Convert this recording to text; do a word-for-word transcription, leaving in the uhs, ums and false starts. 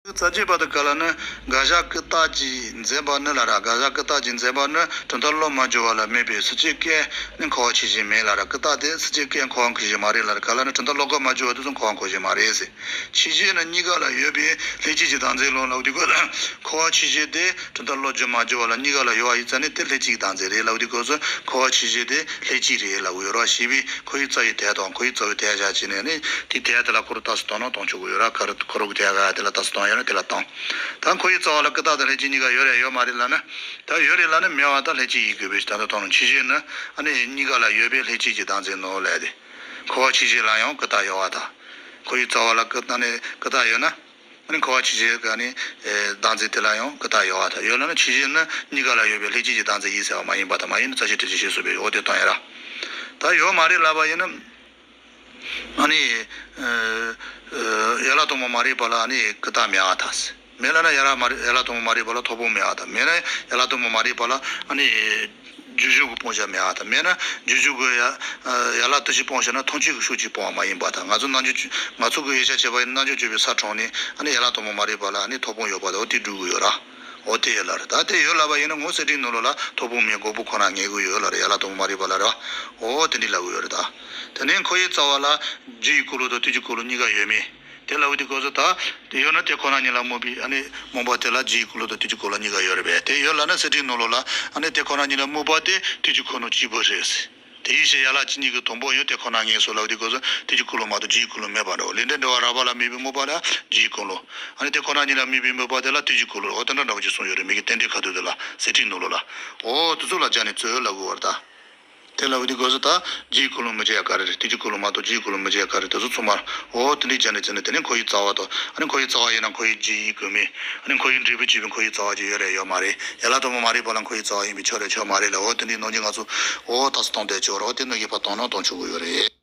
རྩ་བརྒྱད་པ་དེ་ག་ལ་ནི། དགག་བྱ་ཀུན་བཏགས་ཀྱིས་འཛིན་པ་ནི་ལ་ར། དགག་བྱ་ཀུན་བཏགས་ཀྱིས་འཛིན་པ་ནི་གྲུབ་མཐའ་བློ་མ་སྦྱོར་བ་ལ་དམིགས་པའི་སྲིད་སྐྱེས་ཀུན་ནི་འཁོར་བ་ཆོས་ཅན་མིན་ལ་ར། ཀུན་བཏགས་དེ་སྲིད་སྐྱེས་ཀུན་འཁོར་བ་འཁོར་གཞི་མ་རེད་ལ་ར། ག་ལ་ནི་གྲུབ་མཐའ་བློ་ཁོག་མ་སྦྱོར་བ་དེ་ཚོ་འཁོར་བ་འཁོར་གཞི་མ་རེད་ཟེར། ཆོས་ཅན་ནི་གཉིས་ཀ་ལ་ཡོད་པའི་ལྷན་སྐྱེས་ཀྱི་བདག་འཛིན་ལོག་ལབ་དུས་ག་ལ། འཁོར་བ་ཆོས་ཅན་དེ་གྲུབ་མཐའ་བློ་སྦྱོར་མ་སྦྱོར་བ་ལ་གཉིས་ཀ་ལ་ཡོད་པ་ཡིན་ཙང་ནི་དེ་ལྷན་སྐྱེས་ཀྱི་བདག་འཛིན་རེད་ལབ་དུས་སྐབས་སུ་འཁོར་བ་ཆོས་ཅན་དེ་ལྷན་སྐྱེས་རེད་ལབ་ཡོད་ར། ཞེས་པའི་ཁོ་བོའི་རྩ་བའི་དོན་དང་ཁོ་བོའི་རྩ་བའི་དོན་བཞག་བྱས་ནས་ནི་དེའི་དོན་དེ་ལ་ཁོ་རང་ལྟ་ས་གཏོང་ན་གཏོང་ཆོག་གི་ཡོད་ར། ཁ་རུ་ཁོ་རང་གི་དོན་ག་དེ་ལ་ལྟ་ས་གཏོང་ཡོད་ན་དེ་ལ་གཏོང་། ད་འཁོར་བའི་རྩ་བ་ལ་ཀུན་བཏགས་དང་ལྷན་སྐྱེས་གཉིས་ཀ་ཡོད་རེད་ཡོད་མ་རེད་ལབ་ན། ད་ཡོད་རེད་ལབ་ན་མེད་པ་དང་ལྷན་སྐྱེས་ཡིན་དགོས་པའི་ད་ལྟ་གཏོང་རུང་། ཆོས་ཅན་ནི་ཨ་ནི་གཉིས་ཀ་ལ་ཡོད་པའི་ལྷན་སྐྱེས་ཀྱི་བདག་འཛིན་ནོ་ལབ་དེ། འཁོར་བ་ཆོས་ཅན་ལ་ཡང་ཀུན་བཏགས་ཡོད་པ་དང་། འཁོར་བའི་རྩ་བ་ལ་ཀུན་ཨ་ནི་ཀུན་བཏགས་ཡོད་ན། ཨ་ནི་འཁོར་བ་ཆོས་ཅན་གྱི་ཨ་ནི་བདག་འཛིན་དེ་ལ་ཡང་ཀུན་བཏགས་ཡོད་པ་དང་། ཡོད་ལབ་ན་ཆོས་ཅན་ནི་གཉིས་ཀ་ལ་ཡོད་པའི་ལྷན་སྐྱེས་ཀྱི་བདག་འཛིན་ཡིན་ཟེར་བ་མ་ཡིན་པ་དང་། མ་ཡིན་ན་རྩ་ཤེ་དྲི་ཅན་ཞེས་གསུངས་པའི་འོ་དེ་གཏོང་ཡ་ར། ད་ཡོད་མ་རེད་ལབ་པ་ཡིན་ན། ཨ་ནི་ཡན་ལག་དང་པོ་མ་རིག་པ་ལ་ཨ་ནི་ཀུན་བཏགས་མེད་པ་དང་། མེད་ལབ་ན་ཡན་ལག་མ་རིག་ཡན་ལག་དང་པོ་མ་རིག་པ་ལ་ཐོབ་དཔོན་མེད་པ་དང་། མེད་ན་ཡན་ལག་དང་པོ་མ་རིག་པ་ལ་ཨ་ནི། རྗེས་འཇུག་གི་སྤོང་བྱ་མེད་པ་དང་། མེད་ན་རྗེས་འཇུག་གི་ཡ་ཡན་ལག་དེ་བཞིན་སྤོང་བྱ་ན་ཐམས་ཅད་ཀྱི་ཕྱོགས་གཅིག་སྤོང་བ་མ་ཡིན་པ་དང་། ང་ཚོ་རྣལ་འབྱོར་ང་ཚོ་གི་ཡིད་ཆེས་བྱེད་པ་ཡིན་ན་རྣལ་འབྱོར་སྤྱོད་པའི་ས་དྲངས་ནས་ཨ་ནི་ཡན་ལག་དང་པོ་མ་རིག་པ་ལ་ཨ་ནི་ཐོབ་དཔོན་ཡོད་པ་དང་། འོ་དེ་སྒྲུབ་དགོས་ཡོད་ར། འོ་དེ་ཡོད་ལབ་པ་ཡིན་ན་ངོ་བོ་གསལ་འགྲིབ་ནོར་ལུགས་ལ་ཐོབ་དཔོན་མེད། འགོག་པ་ཁོ་ན་ངེས་དགོས་ཡོད་ལབ་ར། ཡན་ལག་དང་པོ་མ་རིག་པ་ལ་ར། འོ་དེ་འདྲ་ལབ་དགོས་ཡོད་ར། ད་དེ་ནས་འཁོར་བའི་རྩ་བ་ལ་རྒྱུ་ཡི་འཁོར་ལོ་དང་དུས་ཀྱི་འཁོར་ལོ་གཉིས་ཀ་ཡོད་མེད། དེ་ལབ་དུས་སྐབས་སུ་ད་དེ་ཡོད་ན་དེ་ཁོ་ན་ཉིད་ལ་སྨོས་པའི་ཨ་ནི་སྨོན་པ་དེ་ལ་རྒྱུ་ཡི་འཁོར་ལོ་དང་དུས་ཀྱི་འཁོར་ལོ་གཉིས་ཀ་ཡོད་རེད་པས། དེ་ཡོད་ལབ་ན་གསལ་འགྲིབ་ནོར་ལུགས་ལ་ཨ་ནི་དེ་ཁོ་ན་ཉིད་ལ་སྨོས་པ་དེ་དུས་ཀྱི་འཁོར་ལོ་གཅིག་པུ་རེད། དེ་ཡིན་ཕྱིར་ཡན་ལག་གཅིག་ཉིད་ཀྱི་དང་པོ་ཡང་དེ་ཁོ་ན་ངེས་སོ་ལབ་དུས་སྐབས་སུ་དུས་ཀྱི་འཁོར་ལོ་མ་གཏོགས་རྒྱུ་ཡི་འཁོར་ལོ་མེད་པ་འདྲ་བོ། ལས་འབྲས་འབྲེལ་བ་རགས་པ་ལ་དམིགས་པའི་སྨོན་པ་ལ་རྒྱུ་ཡི་འཁོར་ལོ། ཨ་ནི་དེ་ཁོ་ན་ཉིད་ལ་དམིགས་པའི་སྨོན་པ་དེ་ལ་དུས་ཀྱི་འཁོར་ལོ། འོ་དེ་འདྲ་འདྲ་བོ་ཅིག་གསུངས་ཡོད་རེད། མི་གི་རྟེན་འབྲེལ་ཁ་ཐུག་དེ་ལ་གསལ་འགྲིབ་ནོར་ལུགས་ལ། འོ་དེ་ཚོ་ལ་སྦྱར་ནས་རྩོད་ལབ་དགོས་པ་རེད་ད། དེ་ལབ་དུས་སྐབས་སུ་ད་རྒྱུ་ཡི་འཁོར་ལོ་མི་བྱེད་ཡ་ག་རེ་རེད། དུས་ཀྱི་འཁོར་ལོ་མ་གཏོགས་རྒྱུ་ཡི་འཁོར་ལོ་མི་བྱེད་ཡ་ག་རེ་རེད། དེ་ཚོ་ཚང་མ་འོ་དེ་འདྲའི་སྦྱར་ནས་བརྩིས་ནས། དེ་ནས་འཁོར་བའི་རྩ་བ་དང་། ཨ་ནི་འཁོར་བའི་རྩ་བ་ཡིན་ན་འཁོར་བའི་རྒྱུ་ཡིན་དགོས་མེད། ཨ་ནི་འཁོར་བའི་འབྲས་བུ་བྱས་པའི་འཁོར་བའི་རྩ་བ་ཅིག་ཡོད་རེད་ཡོད་མ་རེད། ཡན་ལག་དང་པོ་མ་རིག་པ་ལ་འཁོར་བའི་རྩ་བ་ཡིན་པས་ཆོག་རེད་ཆོག་མ་རེད་ལ། འོ་དེ་འདྲའི་ནོར་འགྱུར་ང་ཚོ་འོ་ད་གསལ་སྟོང་བསྡད་ཆོག་ར། འོ་དེ་ནོར་འགྱུར་ཕར་གཏོང་ན་གཏོང་ཆོག་གི་ཡོད་རེད།